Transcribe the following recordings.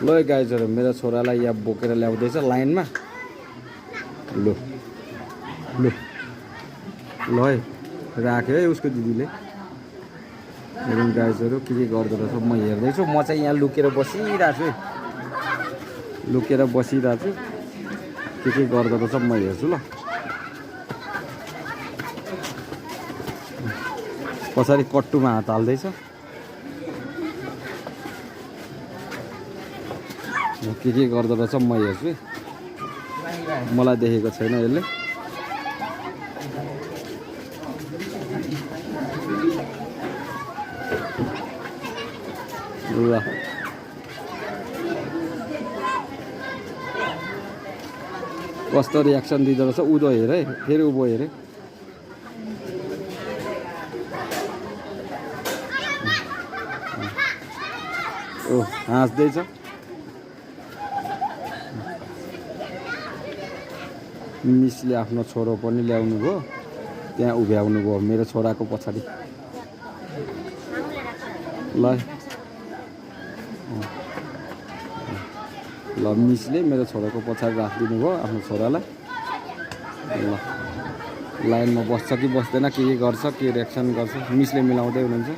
ल गाइजहरु मेरो छोरालाई यहाँ बोकेर ल्याउँदैछ लाइनमा लु लु ल है राख्यो है उसको दिदीले हेरौँ गाइजहरु के गर्दो रहेछ म हेर्दैछु म चाहिँ यहाँ लुकेर बसिरहेको छु लुकेर बसिरहेको छु के गर्दो रहेछ म हेर्छु ल पछाडि कट्टुमा हात हाल्दैछ के गर्दो रहेछ म हेर्छु मलाई देखेको छैन यसले ल कस्तो रियाक्सन दिँदो रहेछ उदो हेर है फेरि उभो हेरे ओ हाँस्दैछ मिसले आफ्नो छोरो पनि ल्याउनु भयो त्यहाँ उभ्याउनु भयो मेरो छोराको पछाडि ल ल मिसले मेरो छोराको पछाडि राखिदिनु भयो आफ्नो छोरालाई ल लाइनमा बस्छ कि बस्दैन के गर्छ के रियाक्सन गर्छ मिसले मिलाउँदै हुनुहुन्छ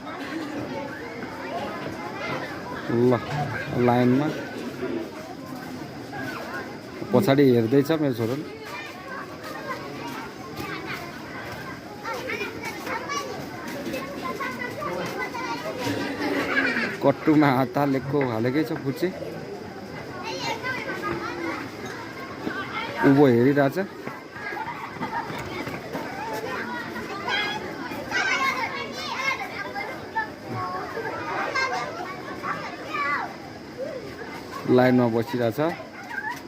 ल लाइनमा पछाडि हेर्दैछ मेरो छोराले कट्टुमा हात हालेकै छ फुच्चे उँभो हेरिरहेछ लाइनमा बसिरहेछ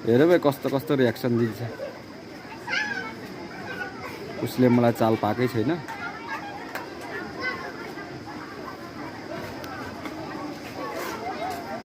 हेर भाइ कस्तो कस्तो रियाक्सन दिन्छ उसले मलाई चाल पाएकै छैन